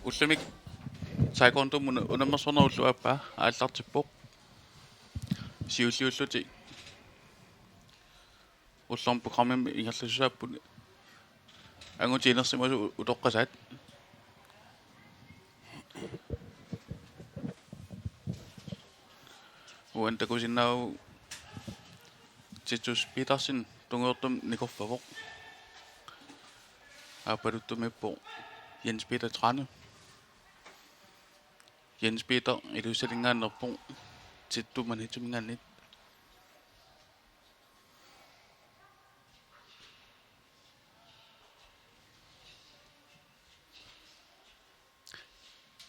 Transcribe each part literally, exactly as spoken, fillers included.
Ullumikkut taekwondomut una-, unammersuarnerup ulloq aappaa aallartippoq. Siulliullutik ullormut programmimi ingerlassussaapput angutit inersimasut utoqqasaat. Uani takusinnaavoq Titus Petersen tungujortumik nikorfavoq. Aappaluttumiippoq Jens Peter Thrane. Jens Peter Ilulissalinngaanneerpoq, Titus Maniitsuminngaanniit.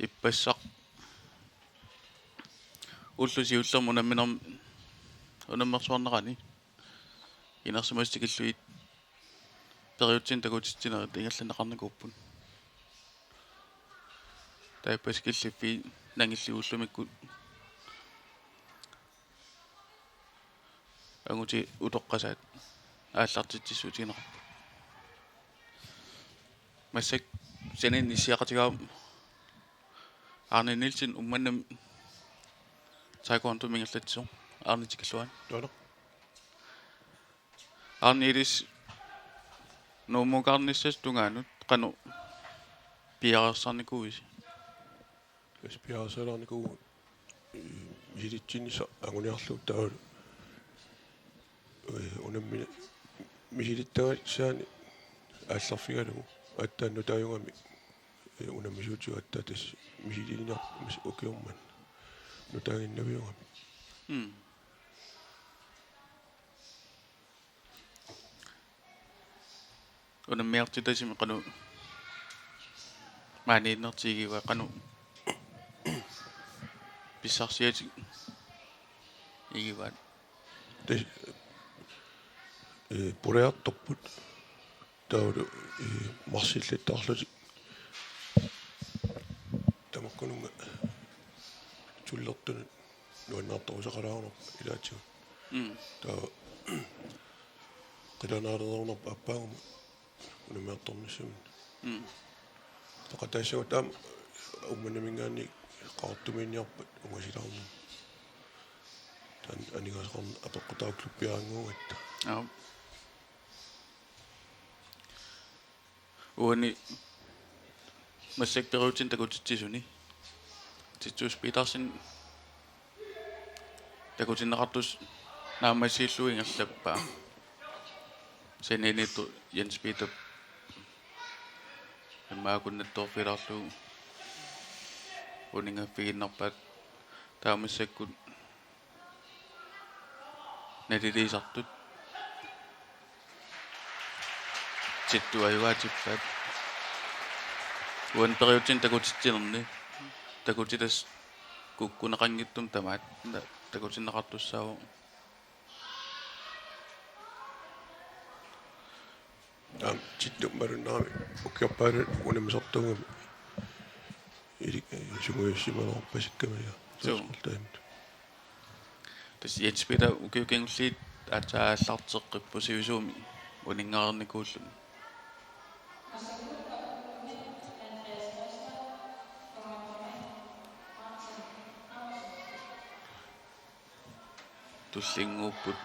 Ippassaq ulloq siullermik unamminermi unammersuarnerani inersimasut tikillugit periutsinni takutitsinerit ingerlanneqarnikuupput. Taava ippassaq killiffiit nangilliullumikkut angutit utoqqasaat aallartitsissutigineqarput. Massakkut saniani issiaqatigaara Arne Nielsen Uummannami taekwondomut ingerlatsisoq. Arne, tikilluarit. Taava. Arne, ilissi Nuummukaarnissasi tungaanut qanoq piareersarnikuuisi? Tassa piareersalaarnikuuvugut, ee, misilitsinnissaq anguniarlugu taavalu, ee, unammi-, misilittagassaani aallarfigalugu aatsaat nutaajugami, ee, unammisuutigut aatsaat tassa misiliiniarput ukioq manna nutaaginnaviugami. Mm. Unammiartitasimi qanoq maaniinnertik igivaat, qanoq pissarsiatik igivaat? Tassa, ee, pulaartorput taavalu, ee, marsillittaarlutik tamakkununnga tullertunut nuannaartorusaqalaarunerput ilaatigut. Mm. Taava qilanaalerunerput aappaagumut unammiartornissaminnik. Mm. Peqataassavut taama Uummannaminngaanniit Qaqortumiinniarpat ungasilaarnermut. Taanna aningaasaqarneq apeqqutaavoq klubbiaraannguugatta. Aap. Uani massakkut periutsinni takutitsisuni Titus Petersen takutinneqartussaq naammassiillugu ingerlappaa. Sanianiittoq Jens Peter immaqa akunnattoorfigilaarlugu uninngaffigiinnarpaat, taava massakkut naliliisartut Titus ajugaatippaat. Uani periutsinni takutitsinerni takutitassat kukkuneqanngitsumik tamaat takutinneqartussaavoq. Aamma Titus malunnarami ukiorpaaluit unammisartuugami ili-, sungiussimalerpasikkamiga. Suu. Taanna. Tassa Jens Peter ukiut kingulliit aatsaat aallarteqqippoq sivisuumik uninngareernikuulluni. Tullinnguupput.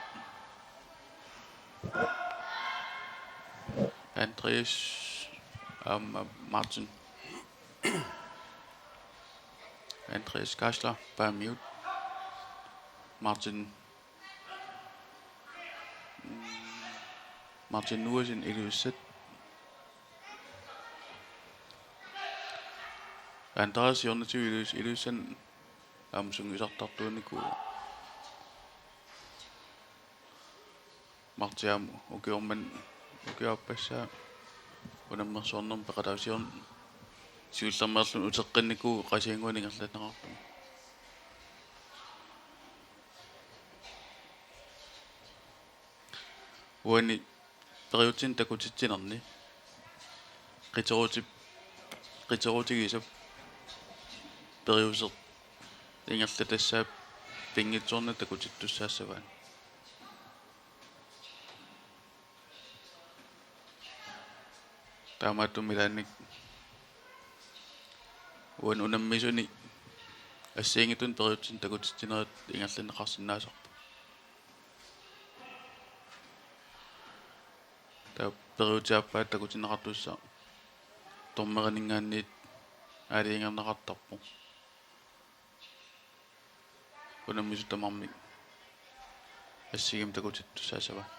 Andreas aamma Martin. Andreas Geisler, Paamiut. Martin, Martin Nuasen, Ilulissat. Andreas Jonathan Ilus-, Ilulissan aamma sungiusartartuunikuuvoq. Martin aamma ukioq manna, ukioq aappassaa unammersuarnermi peqataasiorn-, siullermeerluni uteqqinnikuuvoq Qasigiannguani ingerlanneqarpoq. Uani periutsinni takutitsinerni qiteruti-, qiterutigisap periuseq ingerlatassaat pinngitsoornak takutittussaassavaat. Taamaattumik ilaanni Uani unammisuni assigiinngitsunik periutsinni takutitsinerit ingerlanneqarsinnaasarput. Taava periutsit aappaat takutinneqartussaq dommerininngaanniit aalajangerneqartarpoq. Unammisut tamarmik assigiimmik takutittussaassavaat.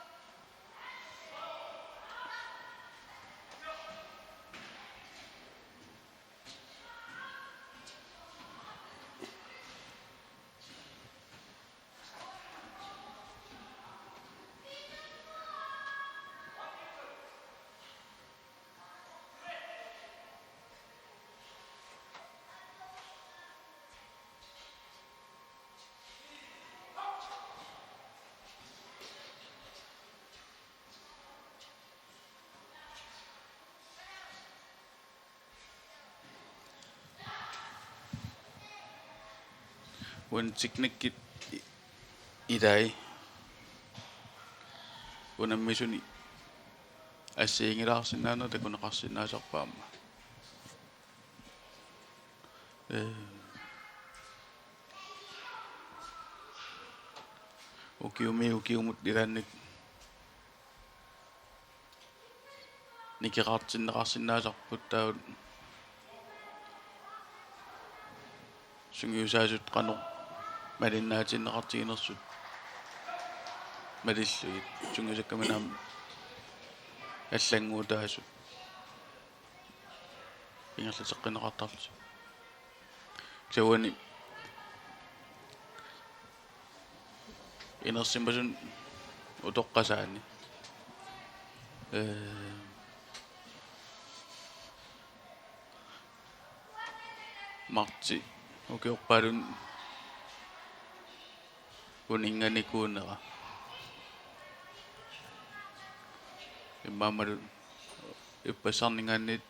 Uani teknikkit i-, ilai unammisuni assigiinngilaarsinnaaneq takuneqarsinnaasarpoq aamma. Ee, ukiumi ukiumut ilaanni nikeqartinneqarsinnaasarput taava sungiusaasut qanoq malinnaatinneqartiginersut malillugit sungiusakkaminut aamma allannguutaasut ingerlateqqinneqartarlutik. Kisianni uani inersimasuni utoqqasaani. Ee, martsi ukiorpaalunni uninnganikuunera. Immaqa aammalu ippassarninngaanniit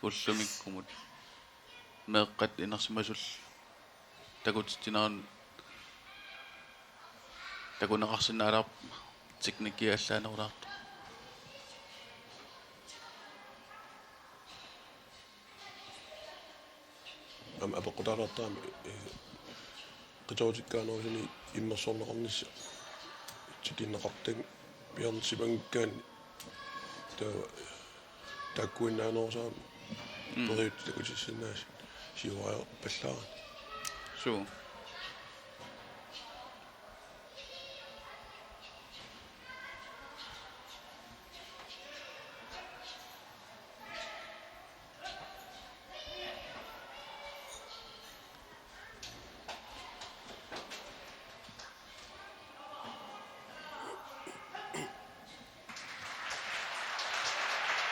ullumikkumut meeqqat inersimasullu takutitsineranut takuneqarsinnaalerpoq teknikki allaanerulaartoq. Aamma apeqqutaalertarami, ee, qitoorutikkaanerusuni immersorneqarnissaq tikinneqartagaq piarnsimanngikkaanni taava taakkuinnaanerusaramik Mm. periutsit takutissinnaasut siuariarpallaarani. Suu.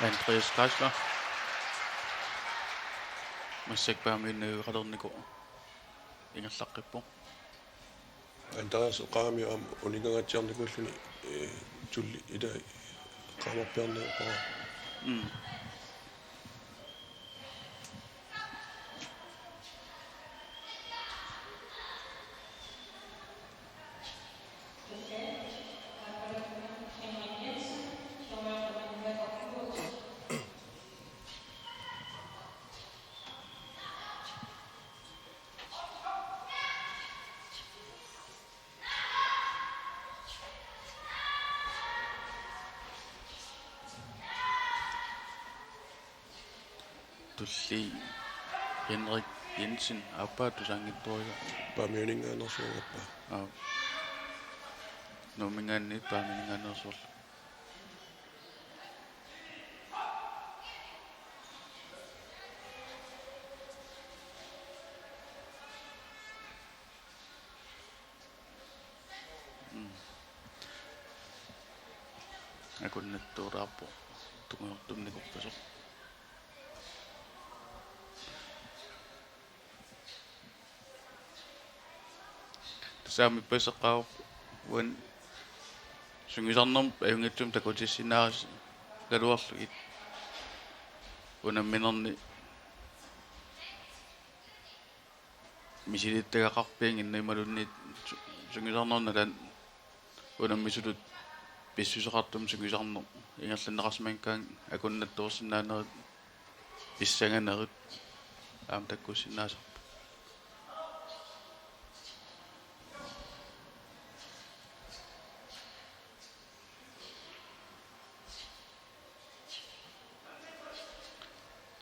Andreas Geisler. Massakkut Paamiuniueqalernikoq ingerlaqqippoq. Andreas eqqaamani aamma uninngangaatsiarnikuulluni, ee, tulliani ilai eqqaamarpiarneq oqarami. Mm. Tullia Henrik Jensen aappaa tusaanngitsorujuk. Paamiuninngaanneersuuvoq aappaa. Aap. Nuumminngaanniit Paamiuninngaanneersuarlu. Mm. Akunnattuulaarpoq tungujortumik nikorpasoq. Tassami ippassaq eqqaavoq uani sungiusarnermut ajunngitsumik takutissinnaagaluarlugit unamminerni misilittagaqarpiannginnami imaluunniit su-, sungiusarnermut nalaani unammisutut pissuseqartumik sungiusarneq ingerlanneqarsimanngikkaangat akunnattuussinnaanerit pissanganerit. Aamma takkussinnaasarput.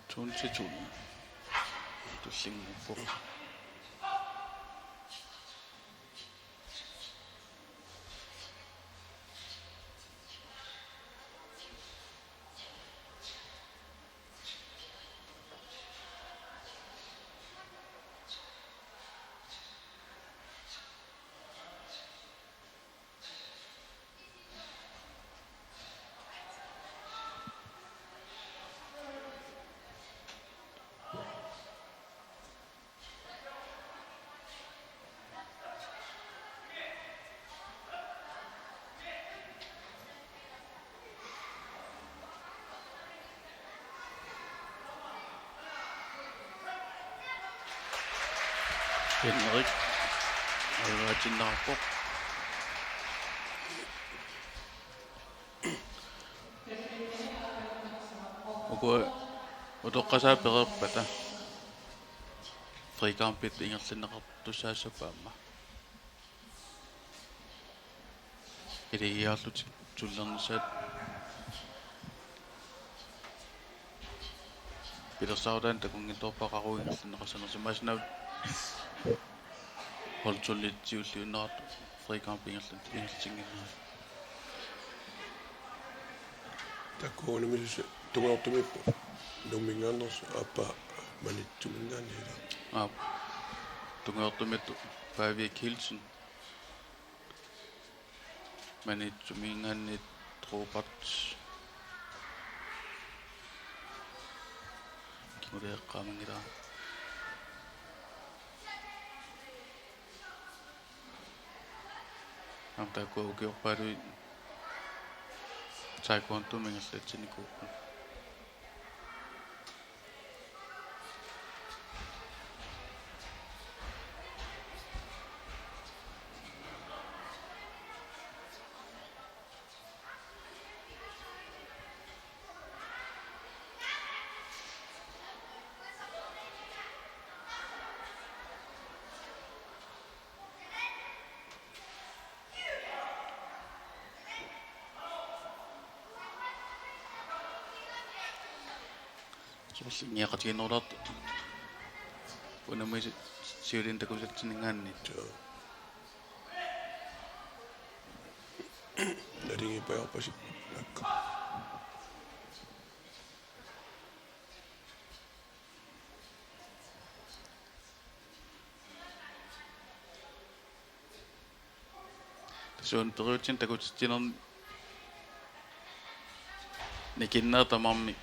Tun til tun. Tullinnguuppoq. Henrik. Aluaatinneqarpoq. Uku utoqqasaat pereerpata. Frikampit ingerlanneqartussaassappat aamma. Ilagiarlutik tullernissaat. Pilersaarutaannik takunngitsoorpaa qaqugu ingerlanneqassanersoq. Imaassinnaavoq holdtolvit siulliunneqartut frikamp ingerlan-, ingerlatinnginnerat. Takuunami sus-, tungujortumiippoq Nuumminngaanneersoq aappaa Maniitsuminngaanniit. Aap. Tungujortumiittut Pavia Kielsen. Maniitsuminngaanniit Robert. Kinguleeqqaamanngilara. Aamma taakku ukiorpaaluit taekwondomik ingerlatsinnikuupput. Soorlu ingiaqatigiinnerulaartoq. Unamisi siuliani takusatsinninngaanniit. Joo. Naligiippajaarpasi. Nakka. Tassa periutsinni takutitsinermi nikinneq tamarmik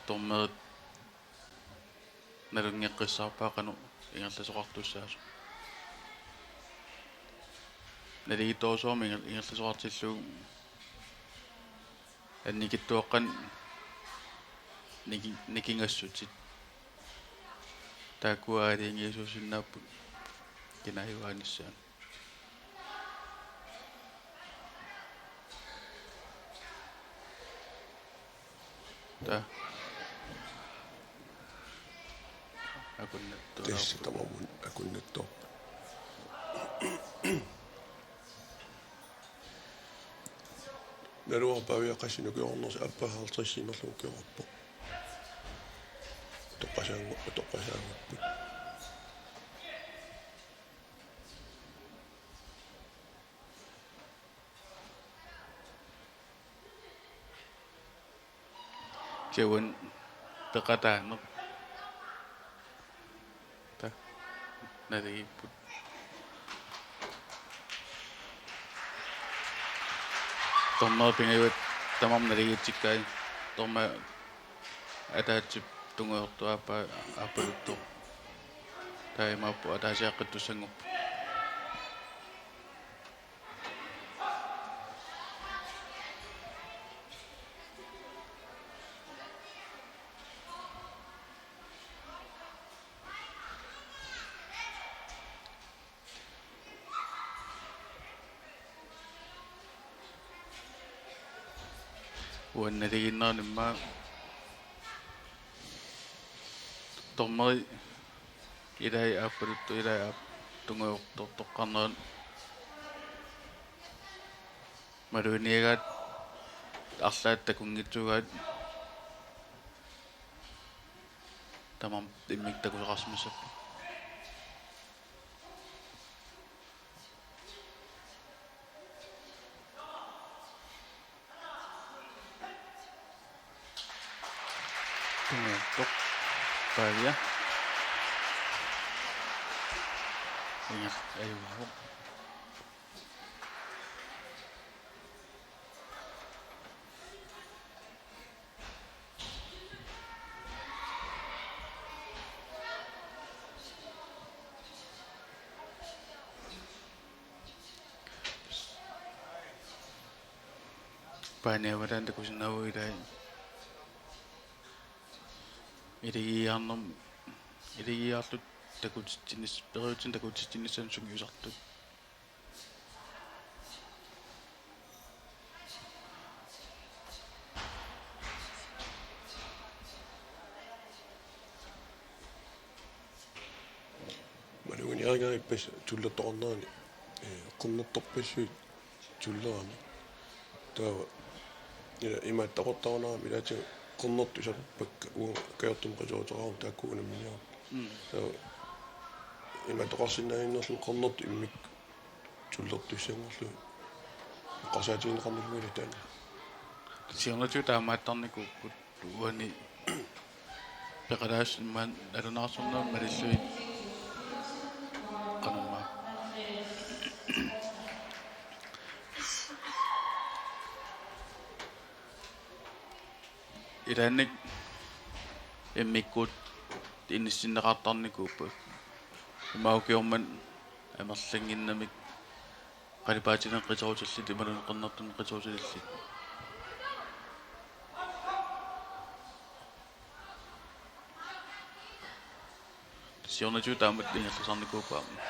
dommerit nalunngeqqissaarpaat qanoq ingerlasoqartussaasoq. Naligiittorujussuarmik inger-, ingerlasoqartillugu annikitsuaqqanik niki-, nikingassutit. Taakkua aalajangiisuusinnaapput kinaajuaanissaan. Taa. Akunnattuunaarput. Tassa tamarmik akunnattoorput. Naluara Pavia qassinut ukiorarnersoq, aappaa halvtreds sinnerilu ukiorarpoq. Utoqqasaanngu-, utoqqasaanngorput. Kevin peqataaneq. Taa, naligiipput. Dommerit pingajuat tamarmik naligiitsikkai. Dommer ataatsip tungujortoq aappaa, aappaluttoq. Taava imaappoq ataasiaqqittussanngorpoq. Uannaligiinnerani immaqa Dommeri ilai aappaluttoq ilai aap tungujortoq toqqarnerat maluginiagaat arlaat takunngitsuugaat tamarmik immikkut takusaqarsimassapput. Tungujortoq. Pavia. Inga, ajugaavoq. Paaniavalaaq takusinnaavoq ilai. Ilagiiaarnerm-, ilagiiaarlutik takutitsinis-, periutsinni takutitsinissamut sungiusartut. Maluginiarigaat ippassaq tullertoqarnerani, ee, qernertorpassuit tullerami. Taava ila imaattoqartarunarami ilaatigut qernertut isarpakka uanga kajortumik qisuuteqarama taakku unamminiarput. Mm. Taava imaattoqarsinnaaginnarluni qernertut immikkut tullertussanngorlugit eqqarsaatigineqarnikuugaluarluni taanna. Siornatigut taamaattarnikuupput uani peqalaassummik nalunaarsornermik malillugit qanormaa. Ilaannik immikkut inissinneqartarnikuupput. Ima ukioq manna amerlannginnamik qalipaatinik qiterutillit imaluunniit qernertunik qiterutillit. Siornatigut taamatut ingerlasarnikuupput aamma.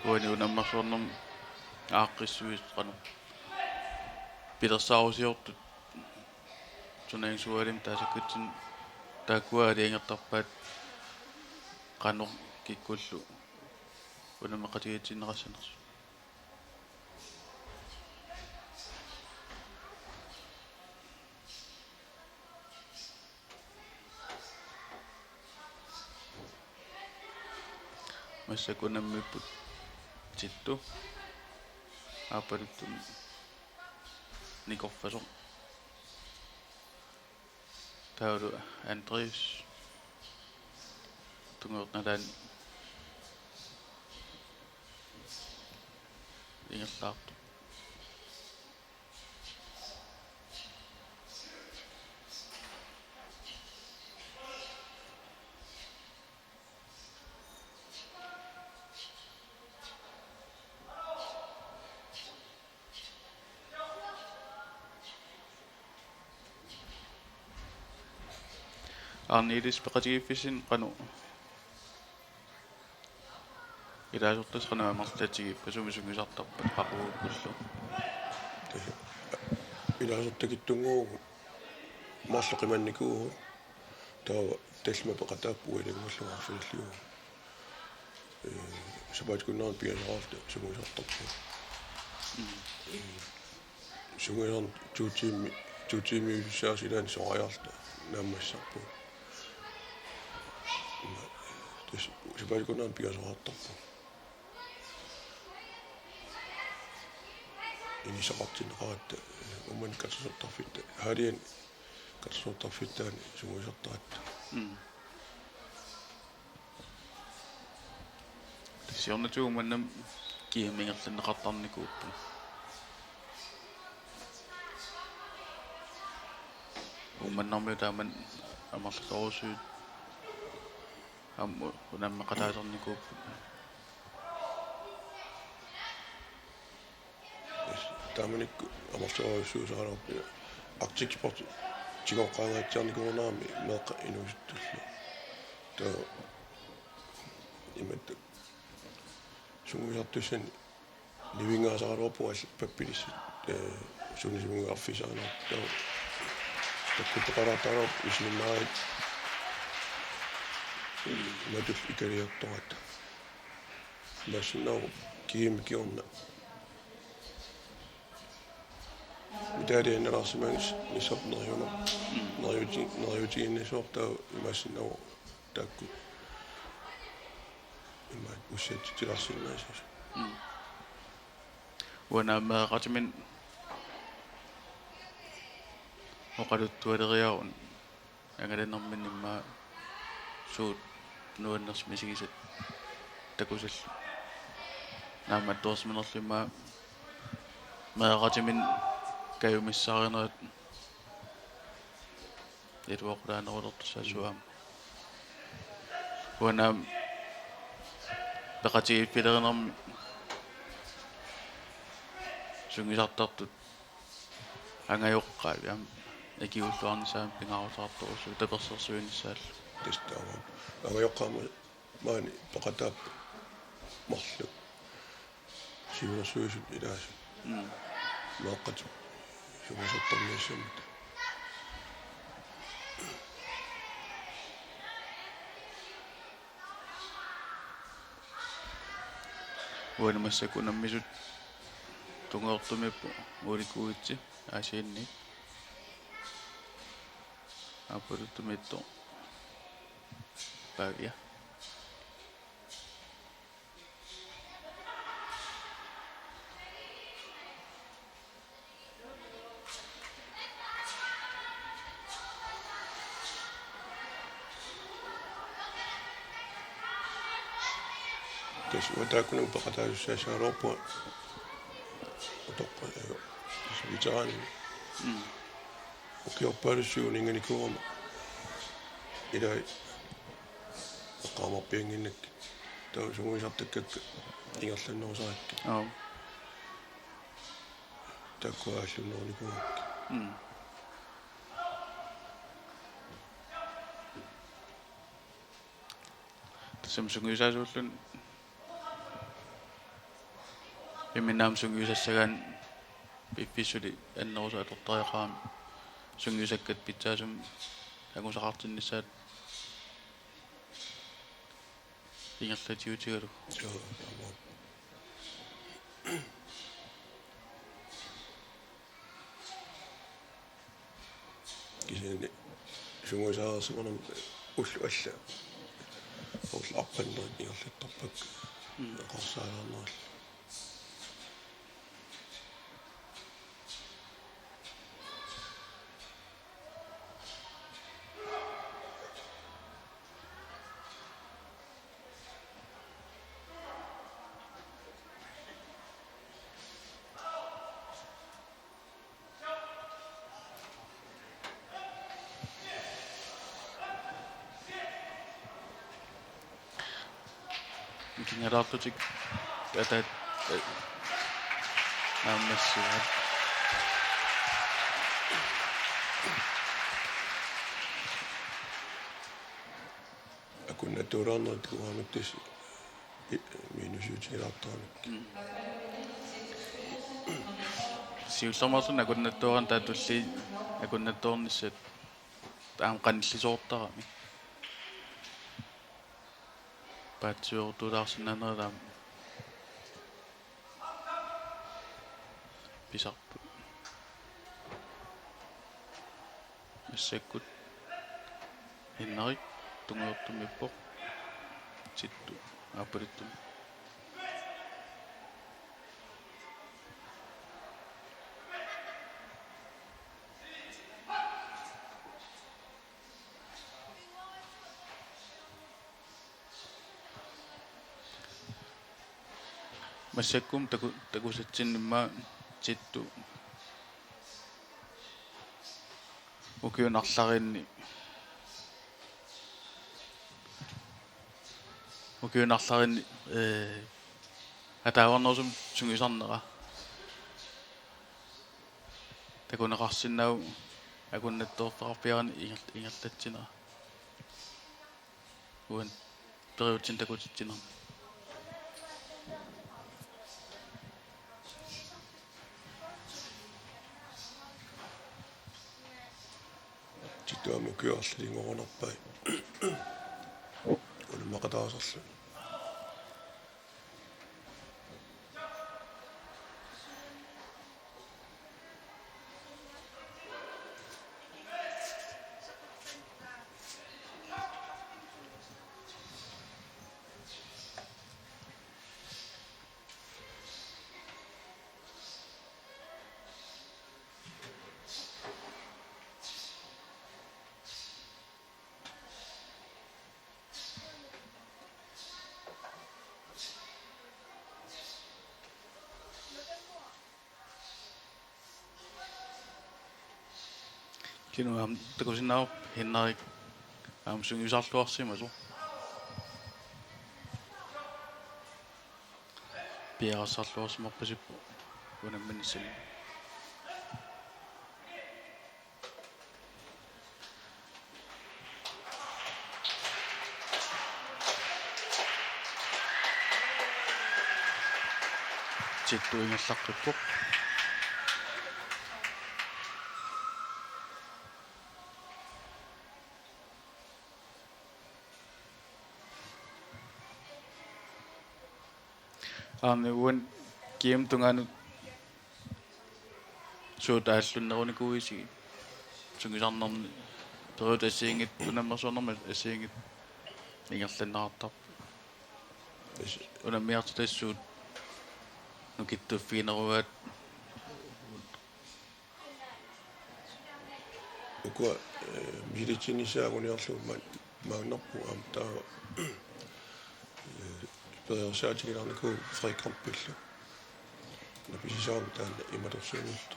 Uani unammersuarnermi aaqqissuit qanoq pilersaarusiortut turneringsudvalgimi taasakkatsinnut taakkua aalajangertarpaat qanoq kikkullu unammeqatigiitsinneqassanersut. Massakkut unammipput Tittu. Aappaluttumik nikorfasoq. Taavalu Andreas. Tungujortoq nalaani ingerlaartoq. Arne Elis, peqatigiiffissinni qanoq ilaasortassat qanoq amerlatigippasumik sungiusartarpat qaqugukkullu? Ilaasortakitsunnguuvugut marluk qimannikuuvugut. Taava tallimat peqataapput uagut ilanngullugit arfinilliuvugut. Ee, sapaatip-akunneri pingasoriarluta sungiusartarpugut. Mm. Ee, sungiusarneq to tiimi, to tiimi usiaas ilaanni soraarluta naammassisarpugut. Tassa sapaatip-akunneri pingasoriartarpugut. Inissaqartinneqaratta, ee, Uummannap katersortarfitta, Haalian katersortarfittaani sungiusartaratta. Mm. Siornatigut Uummannami G M ingerlanneqartarnikuupput. Uummannarmiut taamani amerlasoorsuit aamma unammeqataasarnikuupput. Taamanikkut amerlasoorujussuusaraluarput Arctic Sport tigoqqaangaatsiarnikuunerami meeqqat inuusuttullu. Taava imatut sungiusartussani nivinngaasaraluarpugut allat pappilissat, ee, sunisiminngaarfissaanerput. Taava Takkuttoqalaartaraluarpoq isiginnaariit matullu ikaliortoratta. Imaassinnaavoq kiimi kingorna medalje annalaarsimanngis-, nissarput neriuner-, neriuti-, neriutigiinnassooq taava imaassinnaavoq taakku imaat ussatitsilaarsinnaasut. Mm. Uanga meeraqatiminnik oqaluttualeriaruk angalanerminni immaqa suut nuannersut misigisat takusallu. Naammattuarsimanerlu immaqa meeraqatiminnik kajumissaarinerat iluaqutaanerulertussaassuaq. Uanga peqatigiiffilerinermi sungiusartartut angajoqqaavik aamma ikiuulluarnissaat pingaaruteqartorujussuuvoq tapersersuinissaallu. Tassa taamaappoq. Angajoqqaama maani peqataapput marluk siunnersuisut ilaasut. Mm. Meeqqat sungiusartarniassammata. Uani massakkut unammisut tungujortumiippoq Ole Kuitse Aasianniit. Aappaluttumiittoq Pavia. Tassa uanga taakkununnga peqataasussaagaluarpunga utoqqaat, eh, veteraanit. Mm. Ukiorpaalussuit uninnganikuugama ilai eqqaamarpiannginnakkit. Taava sungiusartakkakka ingerlannerusarakkit. Aap. Taakku aallunnerunikuugakkit. Mm. Tassami sungiusaasuulluni imminut aamma sungiusassagaanni piffissap suli annerusumik atortariaqarami sungiusakkat pitsaasumik angusaqartinnissaat ingerlatiutigalugu. Joo, taamaappoq. Kisianni sungiusaareersimanermi ullut allat ullut arpannerit ingerlattarpakka. Mm. Eqarsaalaarnerallu. Mikinngalaarlutik ataat, eh, naammassivaat. Akunnattuulaarnerit uagut tassa i-, minusiutigilaartaramikkit. Mm. Siullermeerluni akunnattuarani taava tulliit akunnattuarnissat aamma qanillisoortarami. Paatsiveerutulaarsinnaanerit aamma pisarput. Massakkut Henrik tungujortumiippoq. Tittu aappaluttumik. Massakkut taku-, takusatsinni immaqa Tittu ukiuni arlalinni, ukiuni arlalinni, eh, ataavarnerusumik sungiusarnera takuneqarsinnaavoq akunnattuarfeqarfiarani inger-, ingerlatsinera. Uani periutsinni takutitsinermi. Taama ukioq arlalinngorunarpai. Unammaqataasarluni. Kinu aamma takusinnaavarput Henrik aamma sungiusarluarsimasoq. Piareersarluarsimarpasippoq unamminissamut. Tittu ingerlaqqippoq. Aamma uani G M tungaanut suut aallunnerunikuuisigit? Sungiusarnermi periutsit assigiinngitsut, unammersuarnermi assigiinngitsut ingerlanneqartarput. Unammiartut tassa suut nukittuffiginerugaat? Ukua, eh, misilitsinissaa anguniarlugu ma-, maannarpoq aamma taava, eh, periarsaatigilaarnikuuvoq frikampillu. Napisisarami taanna imatorsuunersoq.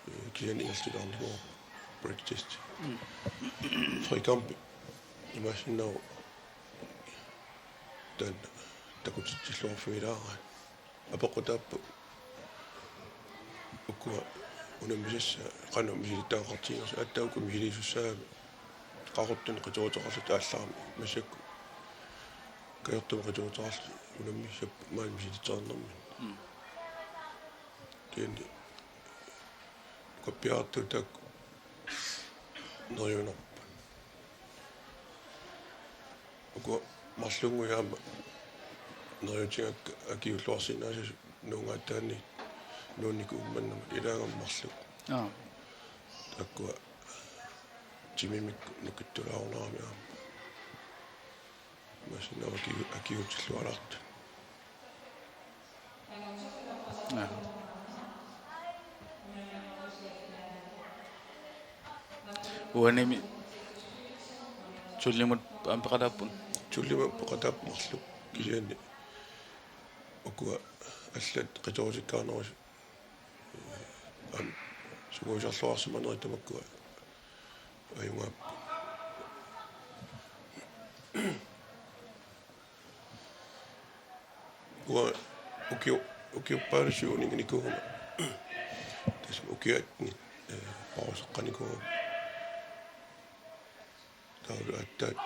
Eh, kisianni ingerlatilaarnikuuvoq break test. Mm. Frikampi imaassinnaavoq taanna takutitsilluarfigilaaraat. Apeqqutaapput ukua unammisassaat qanoq misilittagaqartiginersoq, aatsaat uku misiliisussaagamik qaqortunik qitiuteqarlutik aallarami, massakkut kajortumik qitiuteqarlutik unammissapput maani misilitseqarnerminni. Mm. Kisianni nukappiartuutaak neriunarput. Uku marlunnguit aamma neriuutigakka akiulluarsinnaasut nuungaataanni nuunnikuummannammata ilaagama marluk. Aa. Taakkua timimik nukittulaarunarami aamma. Imaassinnaavoq akiu-, akiuutillualaartut. Aa. Uanimi Tullimut aamma peqataapput. Tullimut peqataapput marluk. Kisianni ukua allat qitorutikkaarnerusut aamma sungiusarluarsimanerit tamakkua ajugaapput. Uanga ukio-, ukiorpaalussuit uninnginikuugama. Tassa ukiaatni, eh, pauseqqanikuugama. Taavalu aatsaat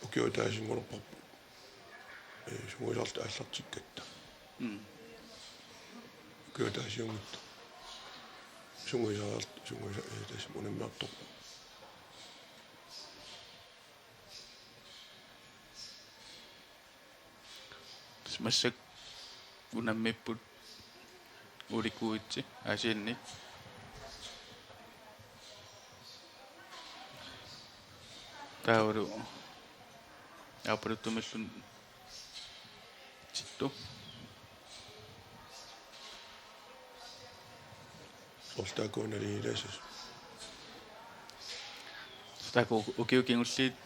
ukioq ataasinngulerparput, eh, sungiusarluta aallartikkatta. Mm. Ukioq ataasiunngitsoq. Sungiusarluta, sungiusa-, eh, tassa unammiartorpoq. Tassa massakkut unammipput Ulikuuitsi Aasianni. Taavalu aappaluttumiilluni Tittu. Soorlu taakku naligilaassasoq. Taakku ukiut kingulliit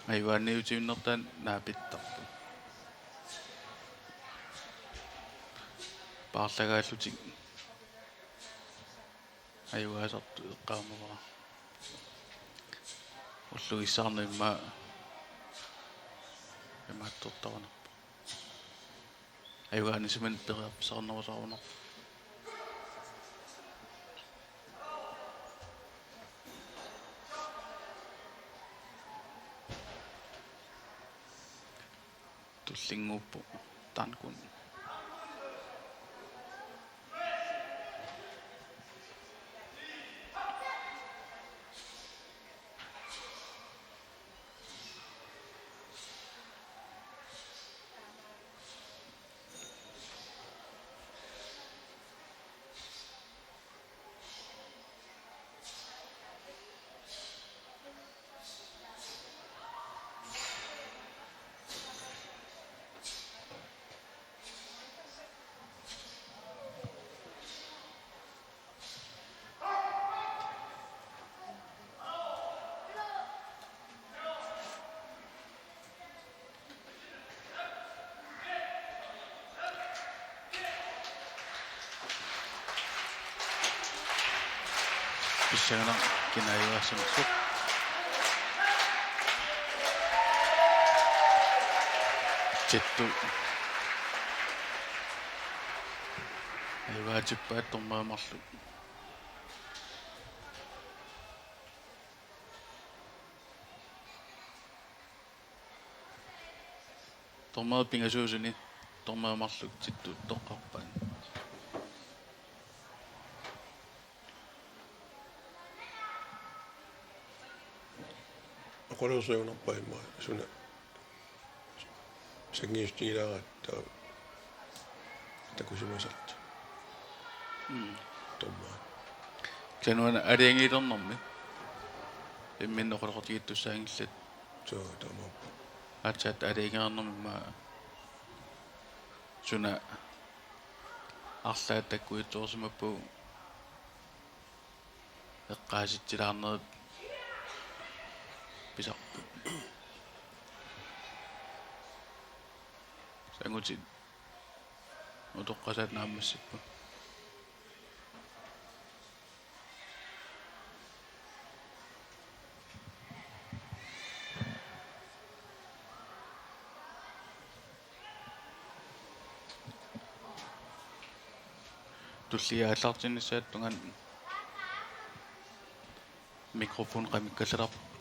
ajugaaniutivinnertaat naapittarput. Paarlagaallutik ajugaasartut eqqaamavara. Ullugissaarnut immaqa imaattortarunarpoq. Ajugaanisimaneq periarfissarnerusarunarpoq. Tullinnguuppoq Tankun. Pissanganaq kinaajugaassanersoq. Tittu. Ajugaatippaat dommeri marluk. Dommeri pingasuusuni, dommeri marluk Tittu toqqarpaat. Oqaluuserunerpaat immaqa suna sanngiissutigilaaratta takusimasartoq. Mm. Dommerit. Kisianni una aalajangiilernermi. Imminut oqaloqatigiittussaanngillat. Suu, taamaappoq. Aatsaat aalajangereernermi immaqa suna arlaat takkuitsoorsimappagu eqqaasitsilaarnerit pisarput. Sangutit utoqqasaat naammassipput. Tullia aallartinnissaata tungaanut mikrofon qamikkallalarpoq.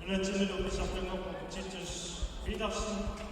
Nunatsinnilu pissartanngorpoq Titus Petersen.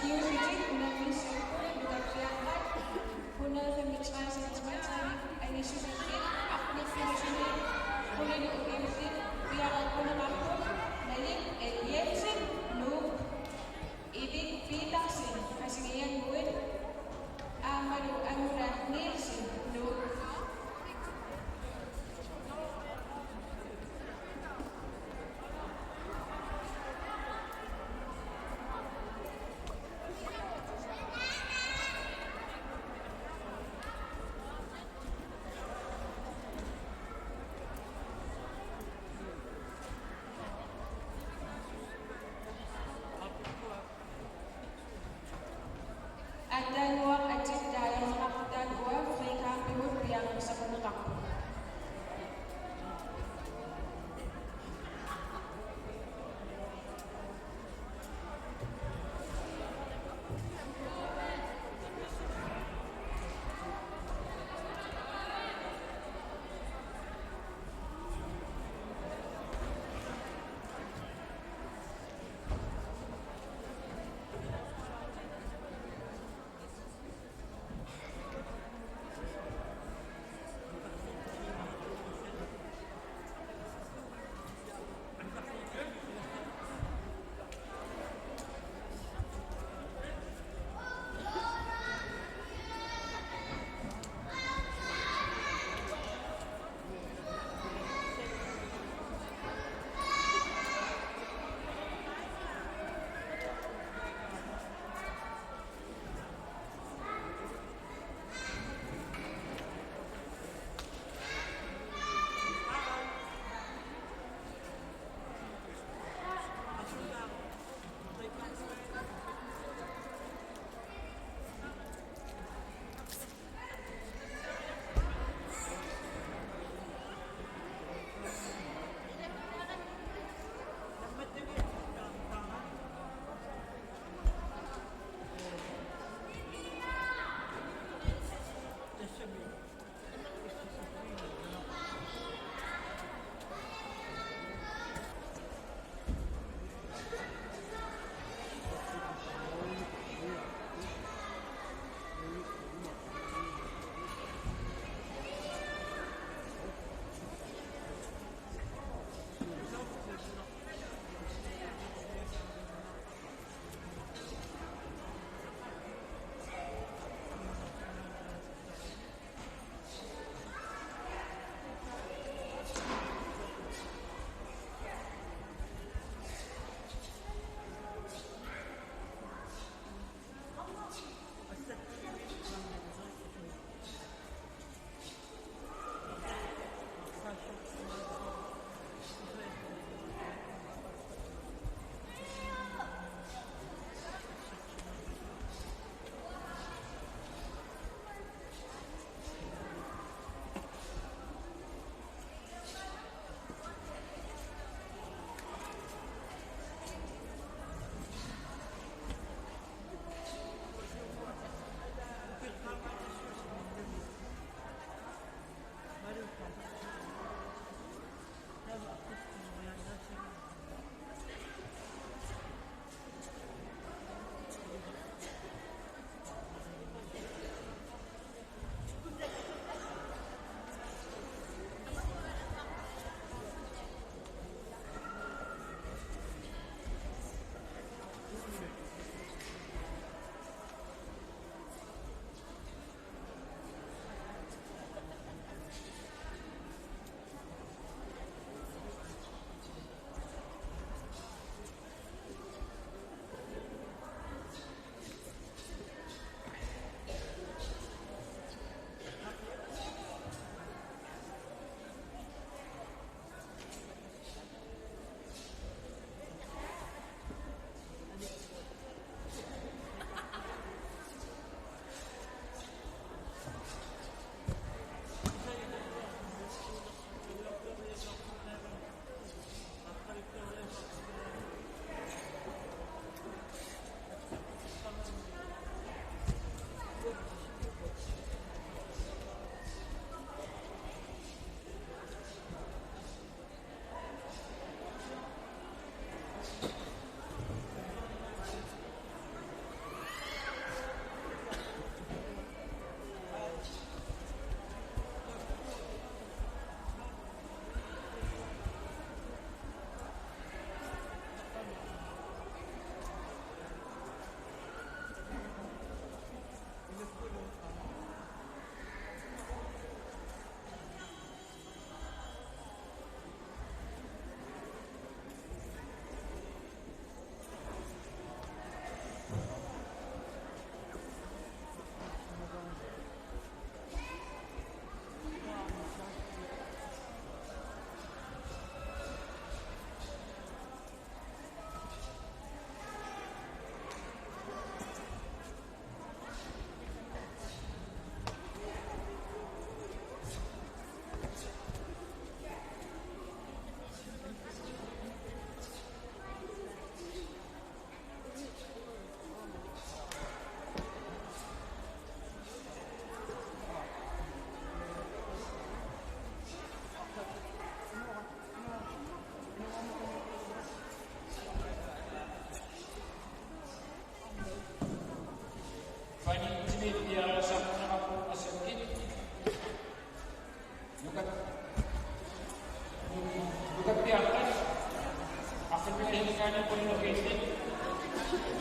Siuliani unammissuupput nutaarsiaqqat hundrede femogtredive centimeter angissusillit arnarsimasumik qulinik ukiullit piareerneqarput Malik L. Jensen, Nuuk, Erik Petersen, Qasigiannguit, aammalu Angula Nielsen, Nuuk. Aatsaannguaq atit taagorneqartarput, frikampigut piareersarneqarput.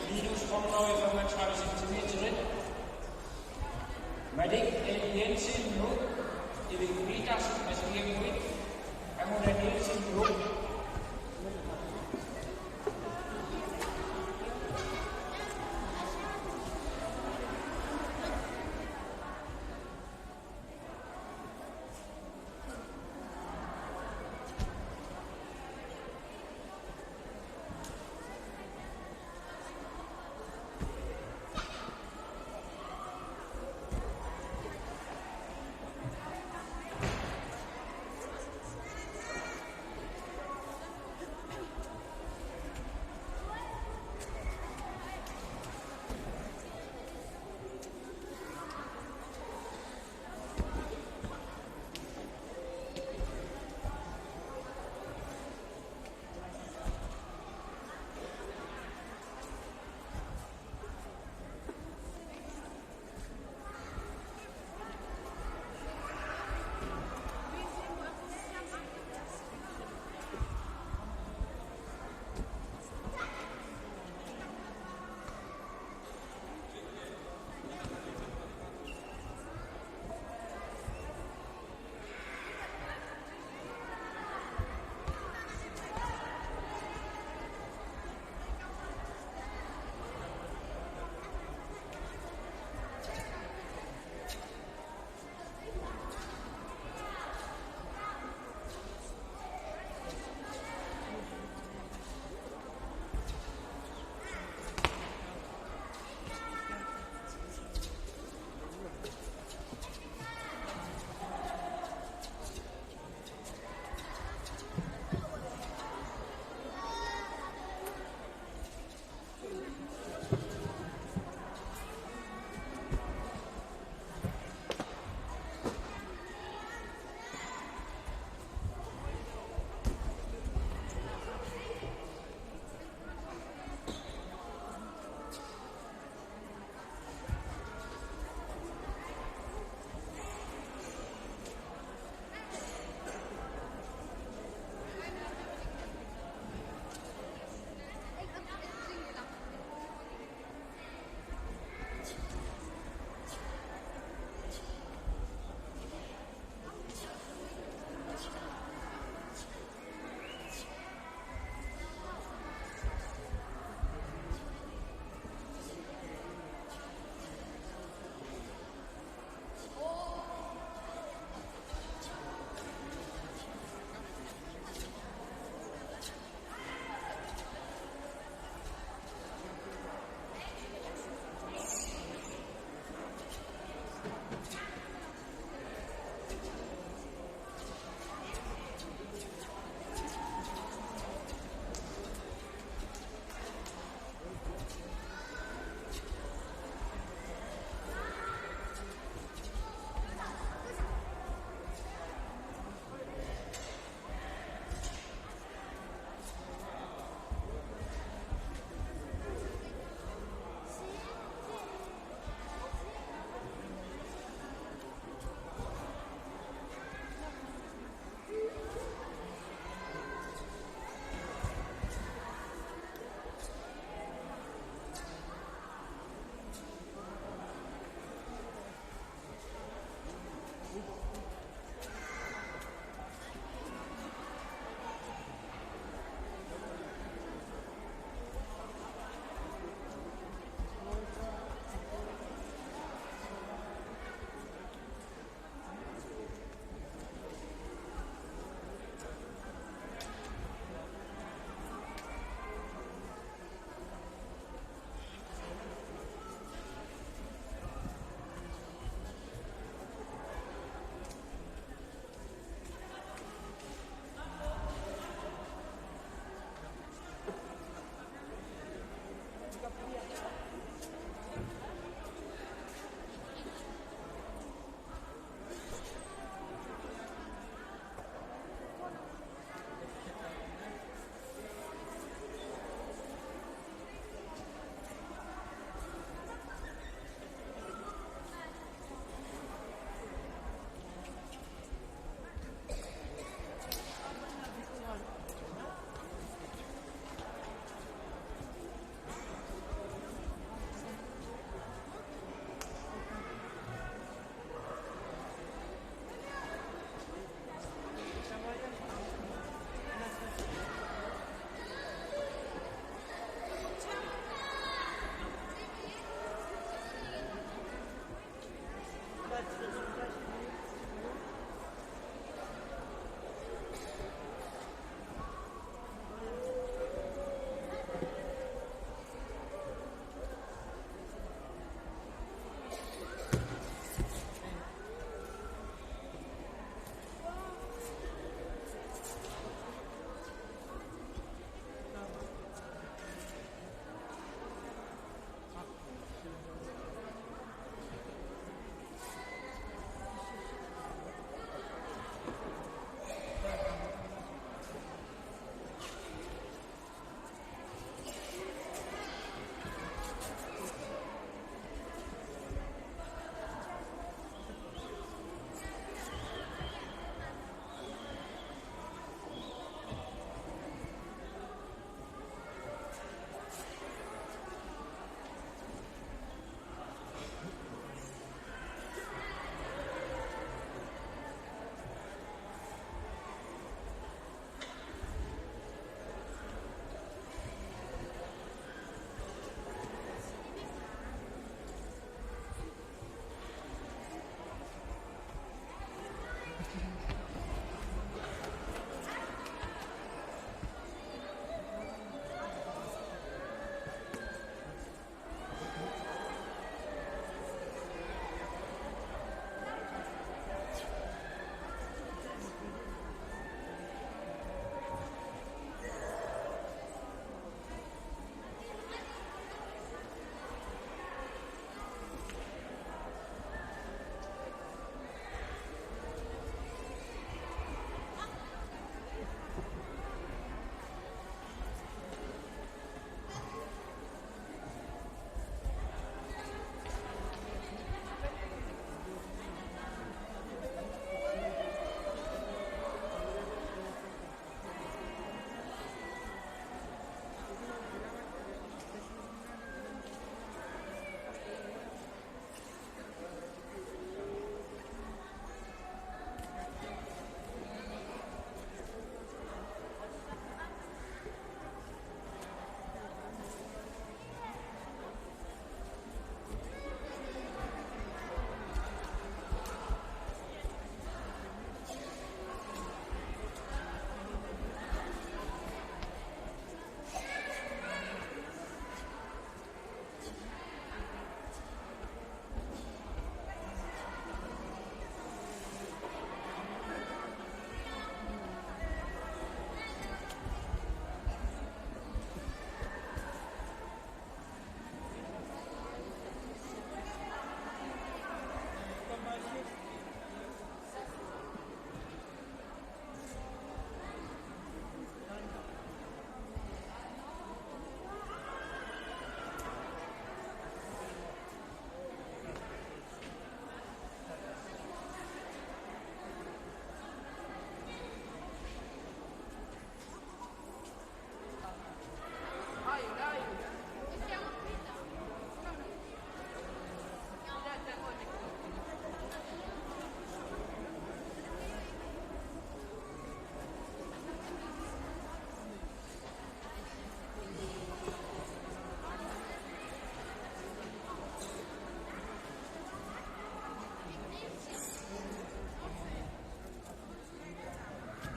Linus Holmøe, femogtredive centimeter. Malik L. Jensen, Nuuk. Erik Petersen, Mads Erik Witt. Angela Nielsen, Nuuk.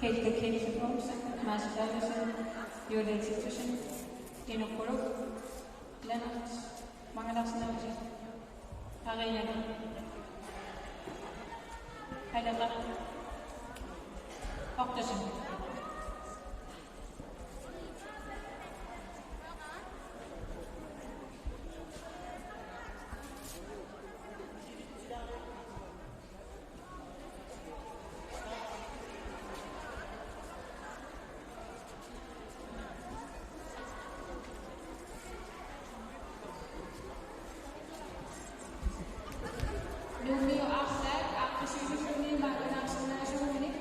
Kate Kielsen Olsen, Mads Berthelsen, Julie Titussen, Dino Kolo, Lennart Mange Larsen Olsen, Karina, Heidella Ottesen. Nuummiut arlaat aaqqissuussilluni maannakkut naammassinerusumik.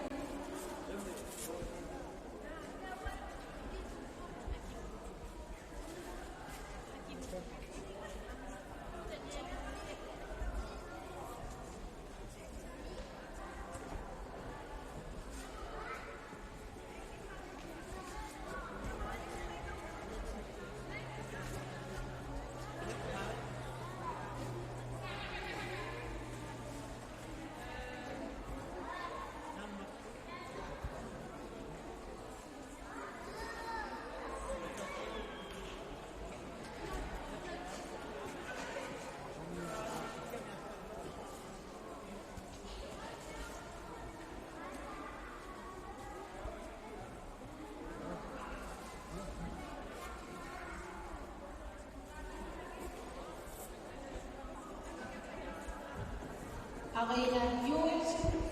Arina Joensen.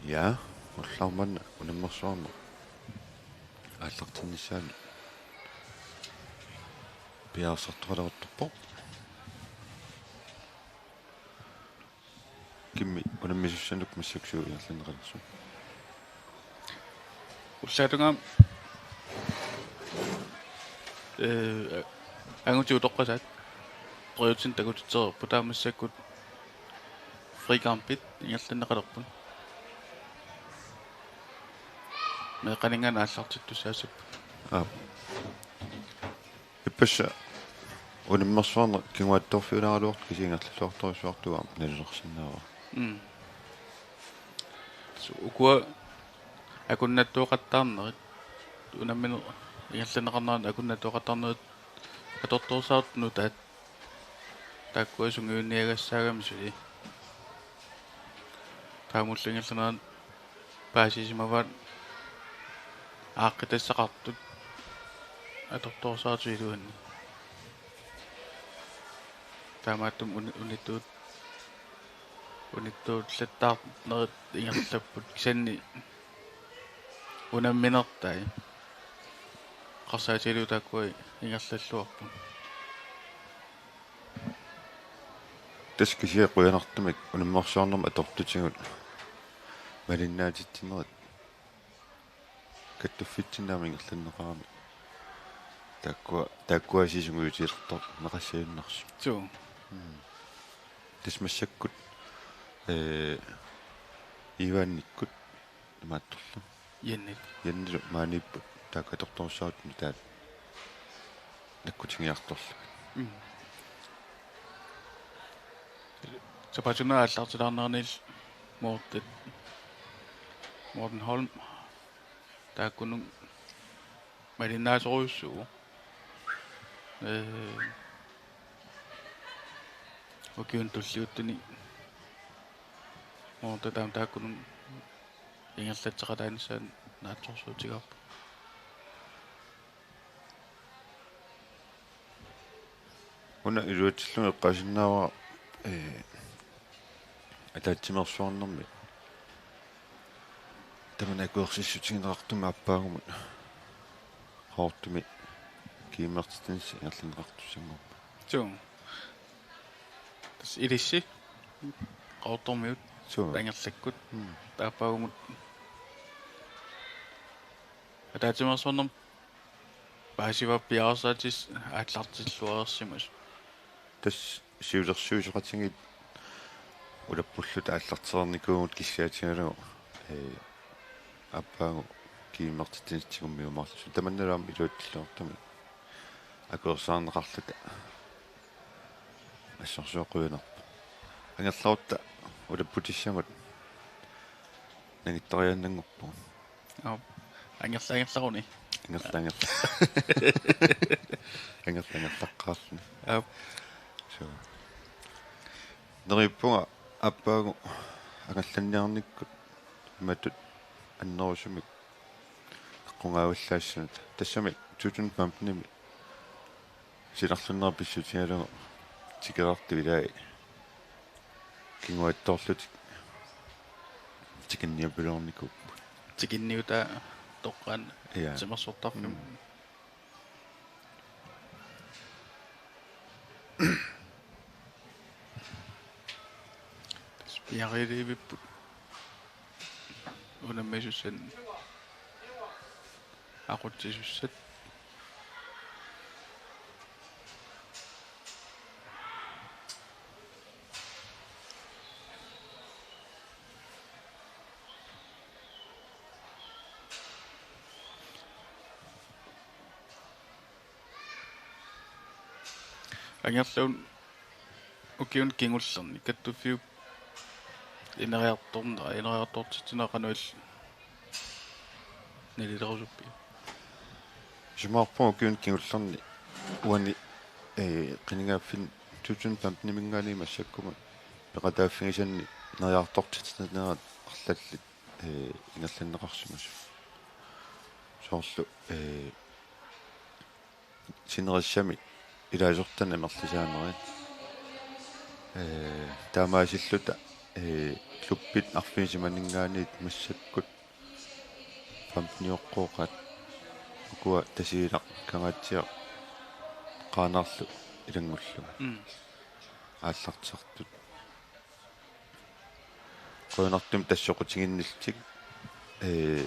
Ja, ullaarmanna unammersuarneq aallartinnissaanut piareersartoqaleruttorpoq. Kimmi unammisussanut massakkut ingerlanneqalersoq? Ullaap tungaanut, ee, angutit utoqqasaat periutsinni takutitsereerput, taava massakkut frikampit ingerlanneqalerput. Meeqqaninngaanniit aallartittussaassapput. Aap. Ippassaq unammersuarneq kinguaattoorfiulaaraluartoq kisianni ingerlalluartorujussuartuuvoq aamma nalunaarsinnaavara. Mm. Su-, ukua akunnattuuqattaarnerit, unammineq ingerlanneqarneranut akunnattuuqattaarnerit atortoorsaartut nutaat taakkua sungiunniagassaagamik suli. Taamaalilluni ingerlanerani paasisimavaat aaqqitassaqartut atortoorsaartut iluanni. Taamaattumik uni-, unittuut-, unittuullattaarnerit ingerlapput, kisianni unamminertai eqqarsaatigalugu taakkua ingerlalluarput. Tassa kisianni qujanartumik unammersuarnermut atortutigut malinnaatitsinerit kattuffitsinni aamma ingerlanneqaramik. Taakkua, taakkua sungiutilertarneqassajunnarsut. Suu. Mm. Tassa massakkut, ee, Ivaanikkut imaattorlu. Jannit. Jannilu maaniipput taakku atortoorsaartut nutaat nakkutigiartorlugit. Mm. Sapaatip-akunnera aallartilaarneranillu Morten, Morten Holm taakkununnga malinnaasorujussuuvoq. Ee, ukiuni tulliuttuni Morten taama taakkununnga ingerlatseqataanissaanut naatsorsuutigaarput. Una iluatsillugu eqqaasinnaavara, ee, ataatsimeersuarnermi tamanna akuersissutigineqartumik aappaagumut Qaqortumi GM-ertitsinissaq ingerlanneqartussanngorpat. Suu. Tassa ilissi Qaqortormiut. Suu. Angerlakkut. Mm. Aappaagumut ataatsimeersuarnermi paasivarput piareersaatissanik aallartilluarsimasut. Tassa siulersuisoqatigiit ulappulluta aallartereernikuuvugut kissaatigalugu, ee, aappaagu GM-ertitsinissaq tigummiumaarlutik. Tamannalu aamma iluatsilluartumik akuersaarneqarluta assorsuaq qujanarpoq. Angerlarutta ulapputissamut nangittariaannanngorpugut. Aap. Angerla-, angerlaruni. Angerla-, angerla-. Angerla-, angerlaqqaarluni. Aap. Suu. Neriuppunga aappaagu angallanniarnikkut imatut annerusumik eqqugaavallaassanut. Tassami to tusind femten-imi silarlunnera pissutigalugu tikeraartut ilai kinguaattoorlutik tikinniapiloornikuupput. Tikinniutaa toqqaannaq. Ja. Timersortarfimmi. Mm. Piareerivipput unammisussanik aqutsisussat. Angerlarput ukiuni kingullerni kattuffiup ineriartornera, ineriartortitsinera qanoq illit nalilerusuppiuk? Isumaqarpunga ukiuni kingullerni uani, ee, qinigaaffinni to tusind femten-iminngaanniit massakkumut peqataaffigisanni neriartortitsinerat arlallit, ee, ingerlanneqarsimasut. Soorlu, ee, sinerissami ilaasortanik amerlisaanerit. Ee, taamaasilluta ee, klubbit arfineq-simaninngaanniit massakkut femtenioqqooqaat, ukua Tasiilaq, Kangaatsiaq Qaanaarlu ilanngullugit. Mm. Aallartisartut. Qujanartumik tassa soqutiginnillutik, ee,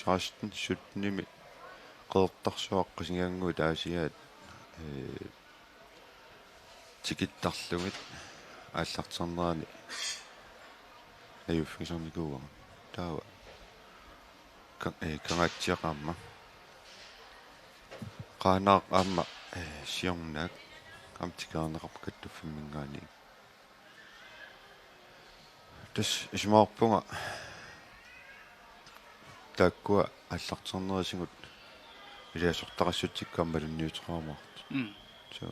seksten syttenimi Qeqertarsuaq Qasigiannguit Aasiaat, ee, tikittarlugit aallarternerani najuuffigisarnikuuara. Taava Ka-, ee, Kangaatsiaq aamma, Qaanaaq aamma, ee, siornaak aamma tikeraarneqarput kattuffimminngaanniit. Tassa isumaqarpunga taakkua aallarternerisigut ilaasortaqassutsikka aamma malunniuteqarumaartut. Mm. So,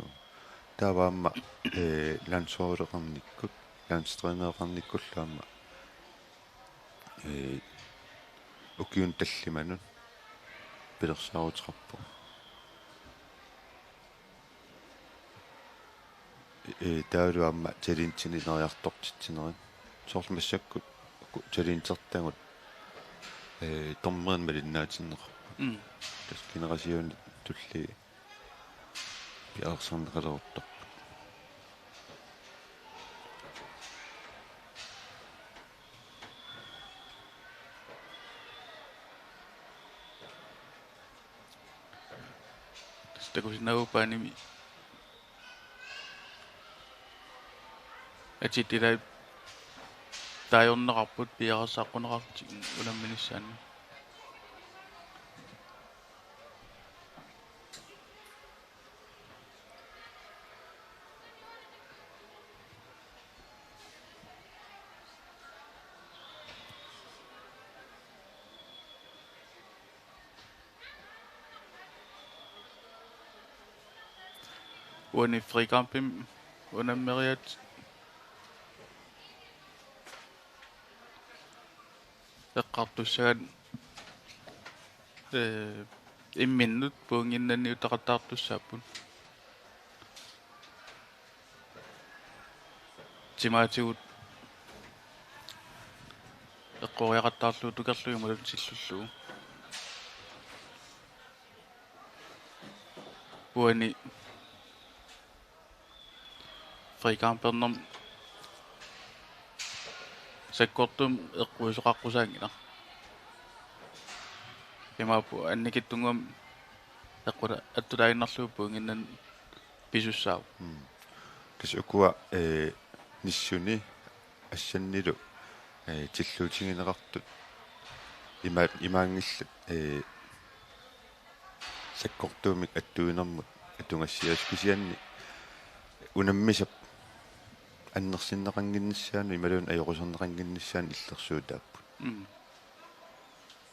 taava aamma, ee, landsholdeqarnikkut, landstrænereqarnikkullu aamma, ee, ukiunut tallimanut pilersaaruteqarpoq. Ee, taavalu aamma talentinik ineriartortitsinerit. Soorlu massakkut uku talentertagut, ee, dommerinut malinnaatinneqarput. Mm. Tassa generationit tulliit piareersarneqaleruttorput. Tassa takusinnaavarput Paanimi atit ilaat taajorneqarput piareersaaqquneqarlutik unamminissaannik. Uani frikampimi unammeriaatsit eqqartussagaat, ee, imminnut pointinnanniutaqattaartussaapput. Timaatigut eqqoriaqattaarlugu tukerlugu imaluunniit sillullugu. Uani frikampernermi sakkortuumik eqquisoqaqqusaanngilaq. Imaappoq annikitsunnguamik eqqula-, attulaaginnarlugu pointinnanni pisussaavoq. Mm. Tassa ukua, ee, nissuni assannilu, ee, tilluutigineqartut ima-, imaanngillat, ee, sakkortuumik attuinermut atugassiaasut, kisianni unammisap annersinneqannginnissaanut imaluunniit ajoquserneqannginnissaanut illersuutaapput. Mm.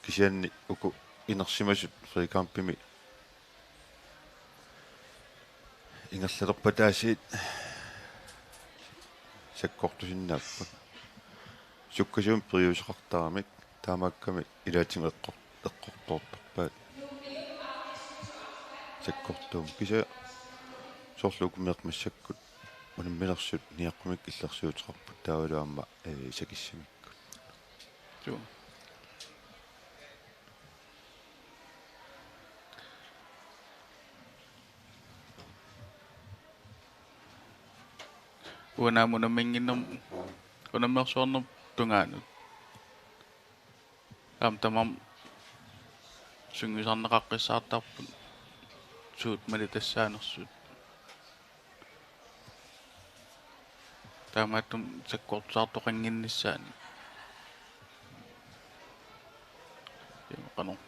Kisianni uku inersimasut frikampimi ingerlalerpataasiit sakkortusinnaapput. Sukkasuumik periuseqartaramik taamaakkami ilaatigut eqqor-, eqqortoortarpaat sakkortuumik. Kisianni soorlu uku meeqqat massakkut unamminersut niaqqumikkut illersuuteqarput taavalu aamma, ee, sakissamikkut. Suu. Uanga aamma unamminnginnermut, unammersuarnermut tungaanut aamma tamarmik sungiusarneqaqqissaartarput suut malitassaanersut. Taamaattumik sakkortusaartoqannginnissaannik. Qanoq.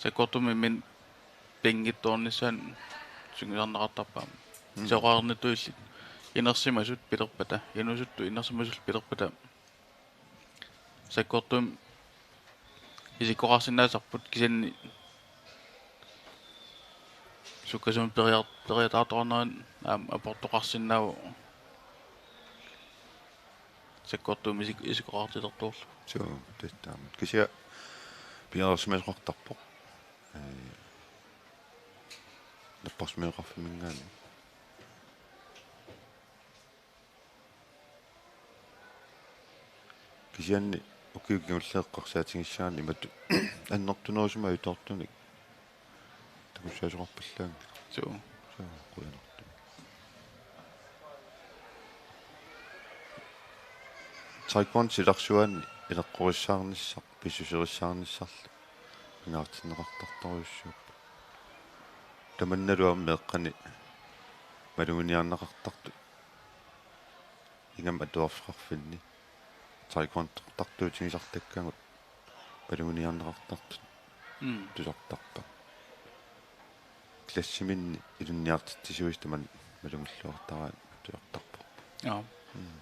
Sakkortuumik pinngitsoornissaannik sungiusarneqartarpoq aamma. Mm. Soqarnittuillit inersimasut pilerpata, inuusuttut inersimasullu pilerpata. Sakkortuumik isikkoqarsinnaasarput, kisianni sukkasuumik periar-, periataartoqarneranni aamma aportoqarsinnaavoq sakkortuumik isik-, isikkoqartilertorlugu. Suu, tassa taamak. Kisianni piareersimasoqartarpoq. Ee, napparsimasoqarfimminngaanniit. Kisianni ukiut kingulliit eqqarsaatigissagaanni imatut annertunerusumik ajutoortunik takussaasoqarpallaanngilaq. Suu. Suu, qujanartumik. Taekwon silarsuaanni ileqqorissaarnissaq, pissuserissaarnissarlu pingaartinneqartartorujussuupput. Tamannalu aamma meeqqani maluginiarneqartartut ingammik atuarfeqarfinni taekwondoqartartuutigisartakkagut maluginiarneqartartut. Mm. Tusartarpakka. Klassiminni ilinniartitsisuisa tamanna malugilluartaraat tusartarparput. Joo. Mm.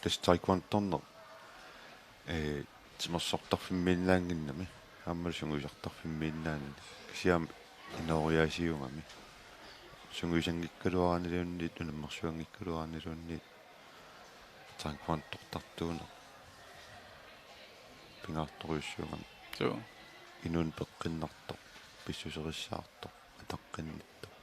Tassa taekwondoorneq, ee, timersortarfimmiinnaannginnami, aammalu sungiusartarfimmiinnaanani, kisianni inooriaasiugami. Sungiusanngikkaluaraniluunniit, unammersuanngikkaluaraniluunniit, taekwondoqartartuuneq pingaartorujussuugami. Suu. Inuuneq peqqinnartoq, pissuserissaartoq, ataqqinnittoq.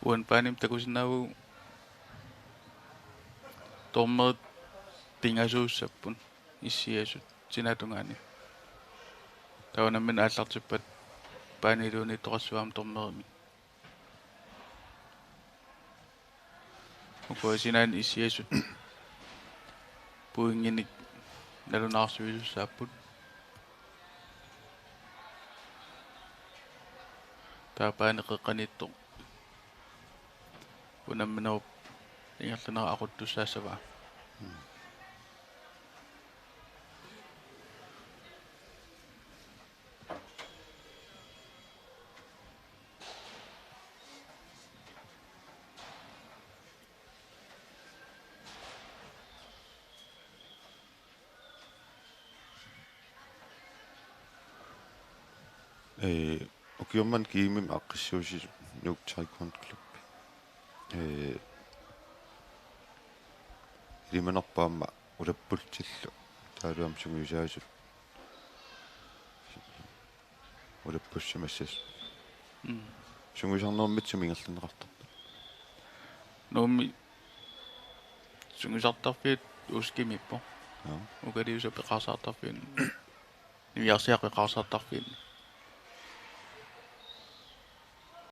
Uani baanimi takusinnaavugut dommerit pingasuussapput issiasut sinaatungaani. Taava nammineq aallartippat baaniluunniittoqassaaq aamma dommerimik. Ukua sinaani issiasut pointinik nalunaarsuisussaapput. Taava baani qeqqaniittoq unamminerup ingerlanera aquttussaassavaa. Ee, ukioq manna GM-imi aaqqissuussineq Nuuk Taekwondo Klubbi. Ee, ilimanarpoq aamma ulappultillu. Taavalu aamma sungiusaasut ulappussimassasut. Mm. Sungiusarnermit sumi ingerlanneqartarpa? Nuummi sungiusartarfiit Uskimiippoq. Joo. Ukaliusap eqaarsaartarfiit. Niviarsiaqqap eqaarsaartarfiit.